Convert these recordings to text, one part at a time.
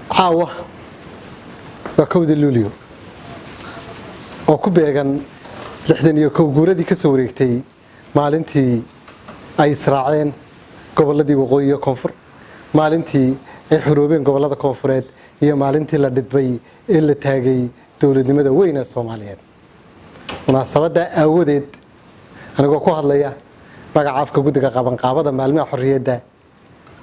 Caawa waa 1-da Luulyo oo ku beegan 61 guuradii ka soo wareegtay maalintii ay israaceen gobolladii waqooyi iyo koonfur, maalintii ay xoroobeen gobollada koonfureed iyo maalintii la dhidbay ee la taagay dowladnimada weyn ee Soomaaliyeed. Munaasabadda aawadeed, anigoo ku hadlaya magaca afka guddiga qabanqaabada maalmaha xorriyadda,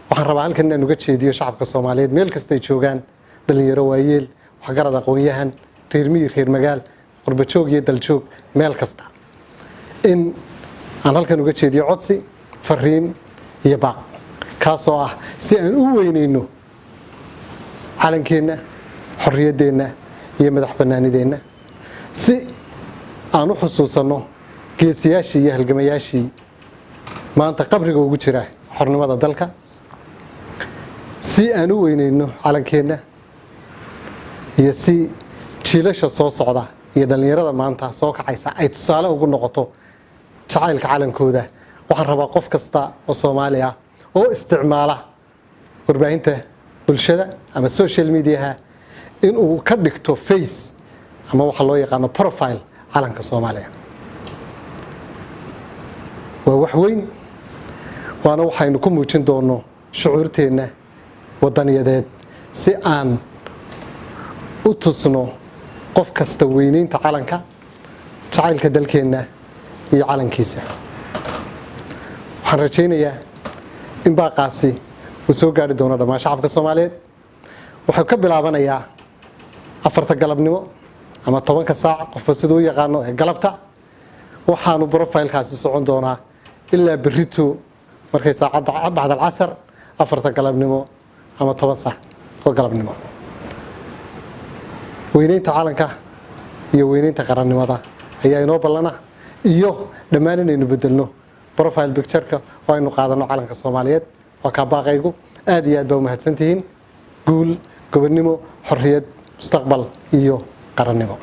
waxaan rabaa halkan inaan uga jeediyo shacabka Soomaaliyeed meel kastay joogaan, dhalinyaro, waayeel, waxgarad, aqoon-yahan, reer miyi, reer magaal, qurbajoog iyo daljoog, meel kasta, in aan halkan uga jeediyo codsi, fariin iyo baaq, kaasoo ah si aan u weyneyno calankeenna, xorriyaddeenna iyo madax bannaanideenna, si aan u xusuusanno geesiyaashii iyo halgamayaashii maanta qabriga ugu jira xornimada dalka, si aan u weyneyno calankeenna iyo si jiilasha soo socda iyo dhallinyarada maanta soo kacaysa ay tusaale ugu noqoto jacaylka calankooda. Waxaan rabaa qof kasta oo Soomaali ah oo isticmaala warbaahinta bulshada ama social mediaha inuu ka dhigto face ama waxa loo yaqaano profile calanka Soomaaliya. Waa wax weyn, waana waxaynu ku muujin doono shucuurteenna wadaniyadeed, si aan u tusno qof kasta weyneynta calanka, jacaylka dalkeenna iyo calankiisa. Waxaan rajaynayaa in baaqaasi uu soo gaari doono dhammaan shacabka Soomaaliyeed. Wuxuu ka bilaabanayaa 4-ta galabnimo ama 10-ka saac, qofba siduu u yaqaano, ee galabta. Waxaanu profilekaasi socon doonaa ilaa berrito markay saacadda bacdal casar, 4-ta galabnimo ama 10 saac oo galabnimo. Weyneynta calanka iyo weyneynta qarannimada ayaa inoo ballana, iyo dhammaan inaynu bedelno profile pictureka oo aynu qaadano calanka Soomaaliyeed. Waa kaa baaqaygu. Aad iyo aad baa umahadsantihiin. Guul, gobonnimo, xorriyad, mustaqbal iyo qarannimo.